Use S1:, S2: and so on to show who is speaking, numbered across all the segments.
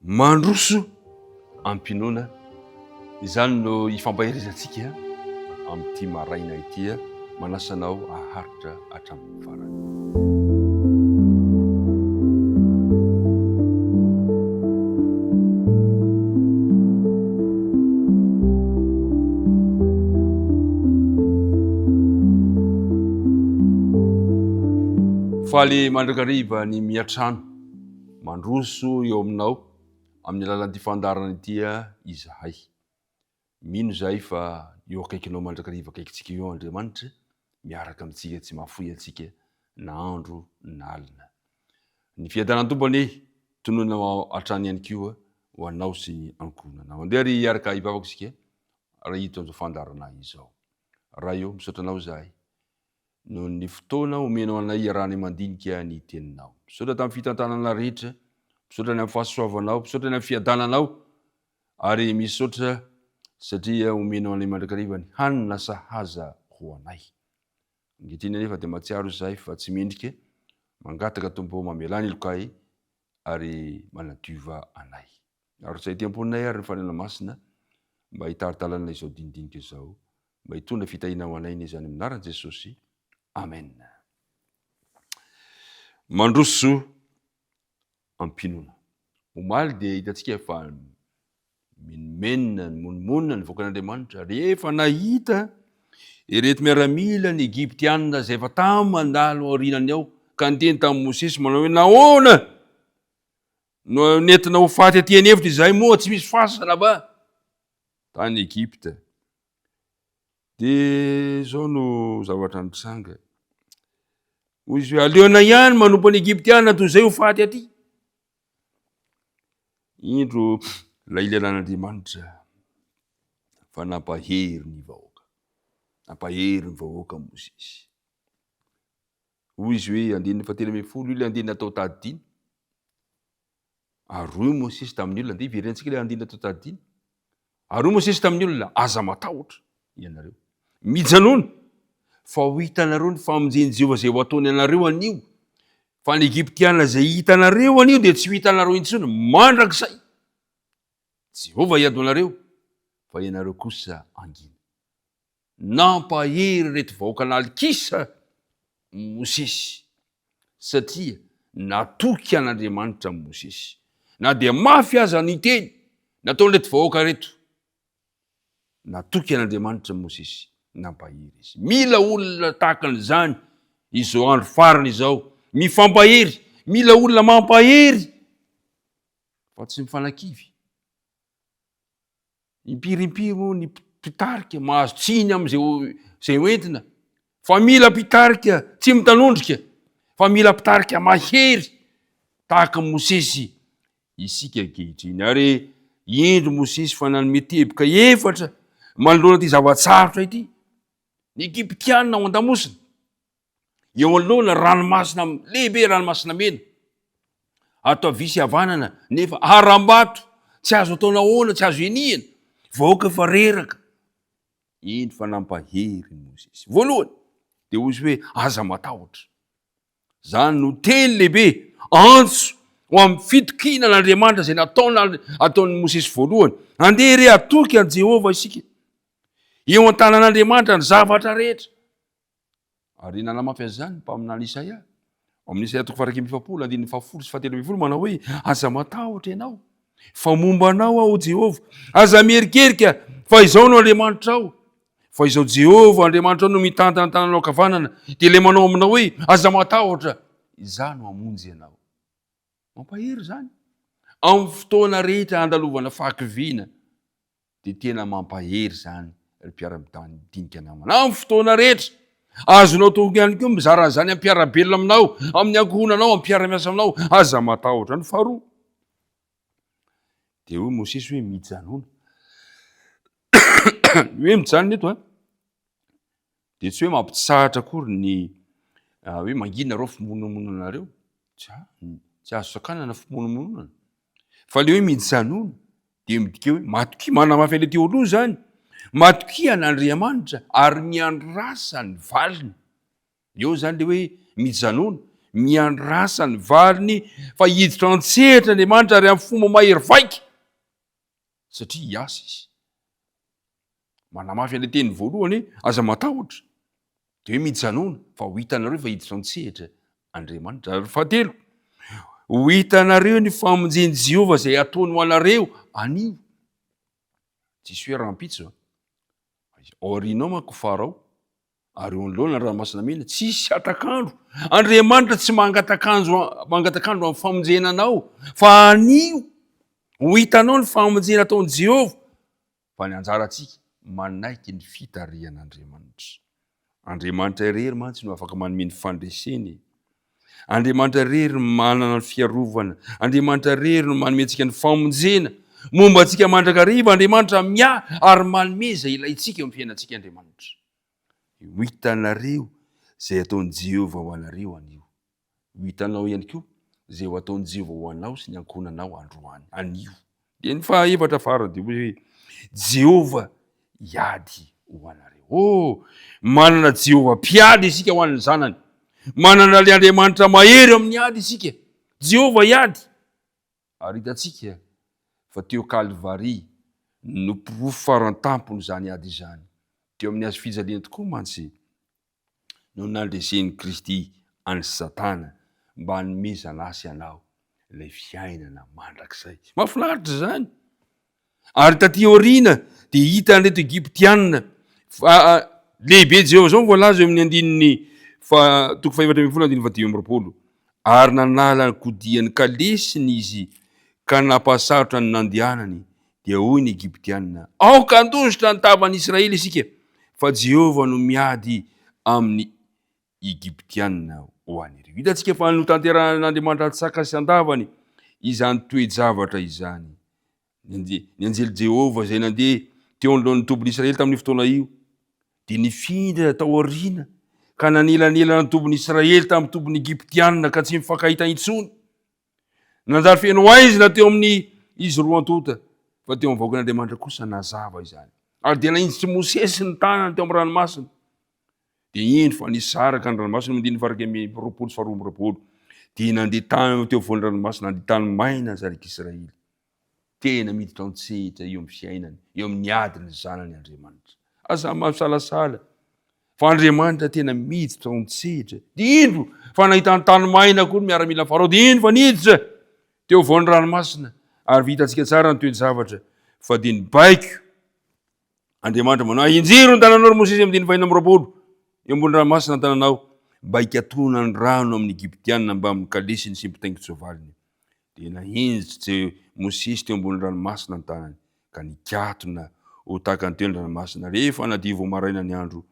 S1: Mandroso am-pinoana, izany no ifampaherezantsika amin'ity maraina ity. Manasa anao haharitra hatramin'ny farany. Faly mandrakariva ny miatrano mandroso eo aminao amin'ny alalan'ity fandaharana ity izahay. Mino izahay fa eo akaikinao mandrakariva akaikintsika eo Andriamanitra, miaraka amintsika tsy mahafoy antsika na andro na alina. Ny fiadanan'ny Tompo anie tononina hatrany ihany koa ho anao sy ny ankohonanao. Andeha ary hiaraka hivavaka isika raha hiditra amin'izao fandaharana izao. Ray ô, misaotra Anao izahay noho ny fotoana omenao anay hiarahanay mandinika ny Teninao. Misaotra tamin'ny fitantanana rehetra, misaotra ny amin'ny fahasoavanao, misaotra ny amin'ny fiadananao, ary misaotra satria omenao anay mandrakariva ny hanina sahaza ho anay. Ankehitriny anefa dia mahatsiaro izahay fa tsy mendrika, mangataka Tompo ô mamelà ny helokay ary manadiova anay. Arotsay ety am-ponay ary ny Fanahy Masina mba hitari-dalana izao dinidinika izao, mba hitondra fitahiana ho anay anie izany amin'ny anaran'i Jesosy. Amen. Mandroso am-pinoana. Omaly dia hitantsika fa menomenona, nimonomonona ny vahoakan'Andriamanitra rehefa nahita ireto miaramila ny Egyptiana izay efa tamy mandalo aorianany ao ka niteny tamin'i Mosesy manao hoe nahoana no nentina ho faty aty an'efitra izahay moa tsy misy fasana va tany Egypta. Dia izao no zavatra nitranga. Hoy izy hoe aleona ihany manompo an'i Egyptiana toy izay ho faty aty. Indro ilay lelan'Andriamanitra fa nampahery ny vahoaka. Nampahery ny vahoaka Mosesy. Hoy izy hoe andininy fahatelo ambin'ny folo io ilay andininy atao tadidina. Ary hoy Mosesy tamin'ny olona, andeha hiverenantsika ilay andininy atao tadidina. Ary hoy Mosesy tamin'ny olona, aza matahotra ianareo. Mijanona, fa ho hitanareo ny famonjen'i Jehovah izay ho ataony anareo anio. Fa ny Egyptiana izay hitanareo anio dia tsy ho hitanareo intsony mandrakizay. Jehovah hiady ho anareo, fa ianareo kosa hangina. Nampahery ireto vahoakan'Alikisa Mosesy, satria natoky an'Andriamanitra Mosesy. Na dia mafy aza ny teny nataon'ireto vahoaka ireto, natoky an'Andriamanitra Mosesy, nampahery izy. Mila olona tahaka an'izany izao andro farany izao, mifampahery, mila olona mampahery fa tsy mifanakivy. Impiry impiry moa ny mpitarika mahazo tsiny amin'izay izay hoentina fa mila mpitarika tsy mitanondrika fa mila mpitarika mahery tahaka an'i Mosesy isika ankehitriny. Ary indro Mosesy fa nanome teboka efatra manoloana ity zava-tsarotra ity. Ny Egyptiana ao an-damosina. Eo anoloana ranomasina lehibe, ranomasina mena. Ato havia sy havanana, nefa harambato, tsy azo atao nahoana, tsy azo enihana. Vahoaka efa reraka. Iny fa nampahery i Mosesy. Voalohany, dia hoy izy hoe, aza matahotra. Izany no teny lehibe, antso ho amin'ny fitokiana an'Andriamanitra izay nataona ataon'i Mosesy voalohany. Andeha re hatoky an'i Jehovah isika. Eo an-tanan'Andriamanitra ny zavatra rehetra. Ary nanamafy an'izany ny mpaminany Isaia, ao amin'ny Isaia toko faha-41, andininy fahafolo sy fahatelo ambin'ny folo, manao hoe, Aza matahotra ianao, fa momba anao aho, Jehovah. Aza miherikerika, fa izao no Andriamanitrao. Fa izao Jehovah Andriamanitrao no mitantana ny tananao ankavanana, dia ilay manao aminao hoe, Aza matahotra, izaho no hamonjy anao. Mampahery izany. Amin'ny fotoana rehetra andalovana fahakiviana, Dia tena mampahery izany ry mpiara-midinika namana. Amin'ny fotoana rehetra. Azonao atao ihany koa mizara an'izany amin'ny mpiara-belona aminao, amin'ny ankohonanao, amin'ny mpiara-miasa aminao. Aza matahotra. Ny faharoa, dia hoy Mosesy hoe mijanona. Ny hoe mijanona eto an, dia tsy hoe mampitsahatra akory ny hoe mangina nareo fimonomononanareo. Tsy, tsy azo sakanana fimonomononana. Fa le hoe mijanona dia midika hoe matokia, manamafy an'ilay teo aloha izany, matokia an'Andriamanitra ary miandrasa ny valiny. Eo izany le hoe mijanona, Miandrasa ny valiny fa hiditra an-tsehatra Andriamanitra ary amin'ny fomba mahery vaika satria hiasa izy. Manamafy an'ilay teny voalohany hoe aza matahotra. Dia hoe mijanona fa ho hitanareo fa hiditra an-tsehatra Andriamanitra. Ary fahatelo, ho hitanareo ny famonjen'i Jehovah izay ataony ho anareo anio. Tsisy hoe rahampitso. Aorianao manko Farao ary eo anoloana ny ranomasina mena, tsisy hatak'andro. Andriamanitra tsy mangatak'andro mangatak'andro amin'ny famonjena anao, fa anio ho hitanao ny famonjena ataon'i Jehovah. Fa ny anjarantsika manaiky ny fitarihan'Andriamanitra. Andriamanitra irery mantsy no afaka manome ny fandresena e. Andriamanitra irery no manana ny fiarovana. Andriamanitra irery no manome antsika ny famonjena. Momba antsika mandrakariva Andriamanitra miahy ary manome izay ilaintsika eo amin'ny fiainantsika Andriamanitra. Ho hitanareo izay ataon'i Jehovah ho anareo anio. Ho hitanao ihany koa izay ho ataon'i Jehovah ho anao sy ny ankohonanao androany, anio. Dia ny fahaefatra farany dia hoe Jehovah hiady ho anareo. Oh, manana Jehovah mpiady isika ho an'ny zanany. Manana ilay Andriamanitra mahery amin'ny ady isika. Jehovah hiady. Ary hitantsika fa teo Kalvary no porofo farantampony izany ady izany. Teo amin'ny hazo fijaliana tokoa mantsy no nandresen'i Kristy an'i Satana mba hanomezana ahy sy anao ilay fiainana mandrakizay. Mahafinaritra izany! Ary taty aoriana dia hitan'ireto Egyptiana fa lehibe Jehovah izao no voalaza eo amin'ny andininy fa toko fahefatra ambin'ny folo andininy fahadimy amby 20. Ary nanala ny kodian'ny kalesiny izy ka nampahasarotra ny nandehanany Dia hoy ny Egyptiana, Aoka handositra ny tavan'i Israely isika, fa Jehovah no miady amin'ny Egyptiana ho an'ireo. Hitantsika fa notanterahin'Andriamanitra an-tsaka sy an-davany izany toe-javatra izany. Ny anjely Jehovah izay nandeha teo anoloan'ny tobin'i Israely tamin'io fotoana io, dia nifindra tao aoriana ka nanelanelana ny tobin'i Israely tamin'ny tobin'ny Egyptiana ka tsy nifankahita intsony. Nanjary feno haizina teo amin'ny izy roa tonta, fa teo amin'ny vahoakan'Andriamanitra kosa nazava izany. Ary dia nahinjitr'i Mosesy ny tanany teo amin'ny ranomasina. Dia indro fa nisaraka ny ranomasina, andininy faha 21 sy faha 22. Dia nandeha tany teo afovoan'ny ranomasina, nandeha tany maina ny zanak'Israely. Tena miditra an-tsehatra eo amin'ny fiainany, eo amin'ny adin'ny zanany Andriamanitra. Aza misalasala fa Andriamanitra tena miditra an-tsehatra. Dia indro fa nahita ny tany maina koa ny miaramila Farao, dia indro fa niditra teo afovoan'ny ranomasina. Ary vitantsika tsara ny toe-javatra fa dia nibaiko Andriamanitra manao, Ahinjiro ny tananao ry Mosesy amin'ny diny fahina amby 20 eo ambony ranomasina ny tananao mba hikatona ny rano amin'ny Egyptiana mbamin'ny kalesiny sy ny mpitaingin-tsoavaliny. Dia nahinjitry Mosesy teo ambony ranomasina ny tanany, ka nikatona ho tahaka ny teo ny ranomasina, rehefa nadio vao maraina ny andro.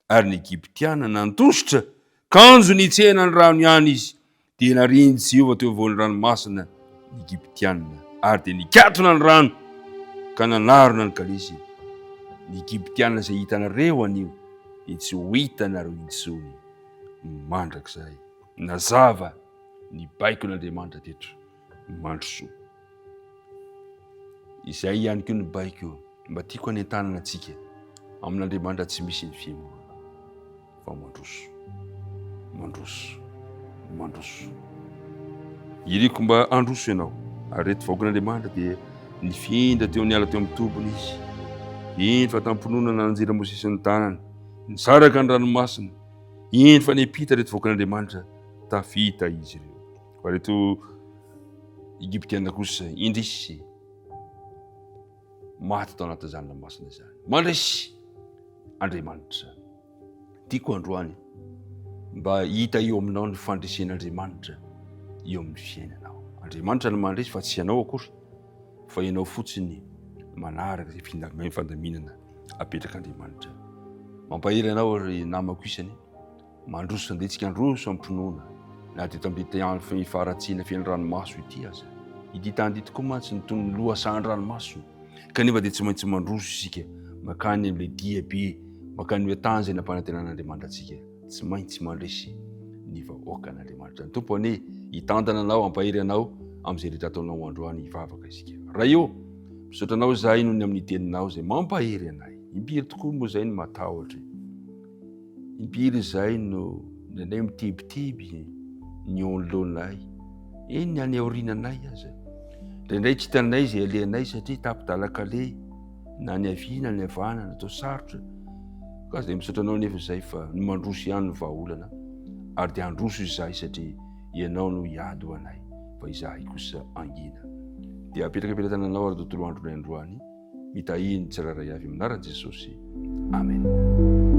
S1: Ary ny Egyptiana nandositra, kanjo nitsena ny rano ihany izy. Dia narian'i Jehovah teo afovoan'ny ranomasina ny Egyptiana, ary dia nikatona ny rano ka nanarona ny kalesiny. Ny Egyptiana izay hitanareo anio dia tsy ho hitanareo intsony mandrakizay. Nazava ny baikon'Andriamanitra teto. Mandrosoa. Izay ihany koa ny baiko mba tiako hanentanana antsika amin'Andriamanitra tsy misy ny fihemorana fa mandroso, mandroso, mandroso. Iriko mba handroso ianao. Ary reto vahoakan'Andriamanitra dia nifindra teo niala teo amin'ny tobiny izy. Eny fa tampinoana nananjera Mosesy ny tanany. Nisaraka ny ranomasina. Eny fa niampita reto vahoakan'Andriamanitra tafita izy ireo. Fa reto Egyptiana kosa, indrisy, maty tao anatin'izany ranomasina izany. Mandresy Andriamanitra. Tiako androany mba hita eo aminao ny fandresen'Andriamanitra eo amin'ny fiainanao. Andriamanitra no mandresy fa tsy ianao akory, fa ianao fotsiny manaraka izay fandaminana apetrak'Andriamanitra. Mampahery anao ry namako isany. Mandroso andeha tsika handroso am-pinoana na dia eto amin'ity tany faharatsiana feno ranomaso ity aza. Ity tany ity tokoa mantsy no toy ny lohasahan-dranomaso kanefa dia tsy maintsy mandroso isika mankany amin'ilay dia be, mankany amin'ilay tany izay nampanantenan'Andriamanitra antsika. Tsy maintsy mandresy ny vahoakan'Andriamanitra. Ny Tompo anie hitantana anao, hampahery anao amin'izay rehetra ataonao androany. Hivavaka isika. Ray ô, misaotra anao izahay noho ny amin'ny teninao izay mampahery anay. Impiry tokoa moa izay no matahotra e. Impiry izahay no indraindray mitebiteby. ny eo anoloanay, eny ny any aoriananay aza. Indraindray tsy hitanay izay alehanay satria tapi-dalan-kaleha na ny havia na ny havanana, atao sarotra. Ka dia misaotra anao nefa izay fa ny mandroso ihany no vahaolana ary dia handroso izahay satria ianao no hiady ho anay fa izahay kosa hangina. Dia apetraka am-pelatananao ary tontolo andronay androany. Mitahia ny tsirairay avy amin'ny anaran'i Jesosy. Amen.